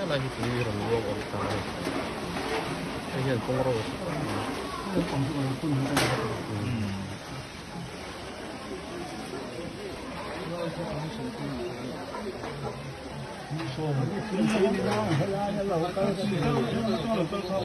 Helai hi tui rawn luang awm ta a ni hei hian kawng ro a